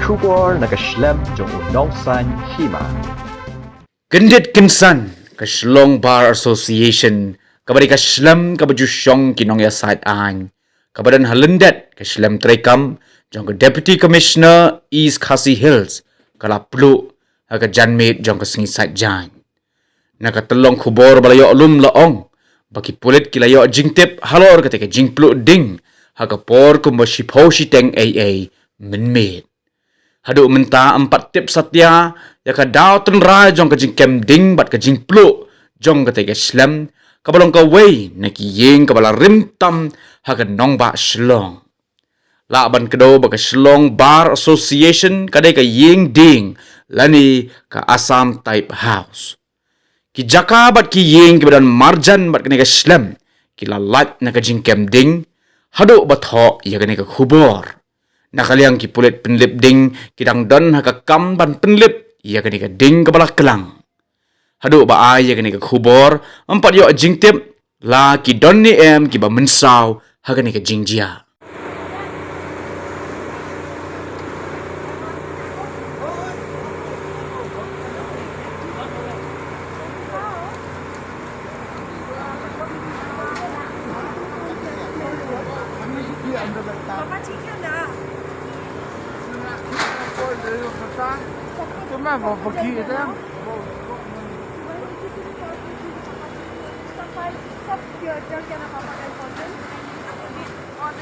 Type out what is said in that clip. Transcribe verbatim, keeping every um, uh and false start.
Khubor na ka shlem jong u nongsaiñ hima. Kyndit kynsan ka Shillong Bar Association, kaba dei ka shlem kaba ju shong ki nongïasaid aiñ, kaba don ha lyndet ka shlem treikam jong ka Deputy Commissioner East Khasi Hills, ka la pluh ha ka janmiet jong ka sngi Saitjaiñ. Na ka tyllong khubor ba la ïoh lum la ong ba ki pulit ki la ïoh jingtip halor kata ka jingpluh ding ha ka por kumba shiphew shiteng eiei mynmiet. Haduh mynta ym pat tip satia ïa ka daw tynrai jong ka jingkem ding bad ka jingpluh jong kata ka shlem, kaba long kawei na ki ïing kaba la rim tam ha ka nongbah Shillong. Lah ban kdew ba ka Shillong Bar Association ka dei ka ïing dieng lane ka Assam Type House. Ki jaka bad ki ïing kiba don marjan bad kane ka shlem ki la lait na ka jingkem ding haduh ba thoh ïa kane ka khubor. Na ka liang ki pulit pynlip ding ki dang don ha ka kam ban pynlip ïa kane ka ding kaba la klang. Haduh ba ai ïa kane ka khubor, ym pat ïoh jingtip la ki don ne em kiba mynsaw ha kane ka jingjia. पापा ठीक है ना? तो मैं वो बकी है। सब, सब किया, क्या, क्या ना पापा का इंपॉर्टेंट। और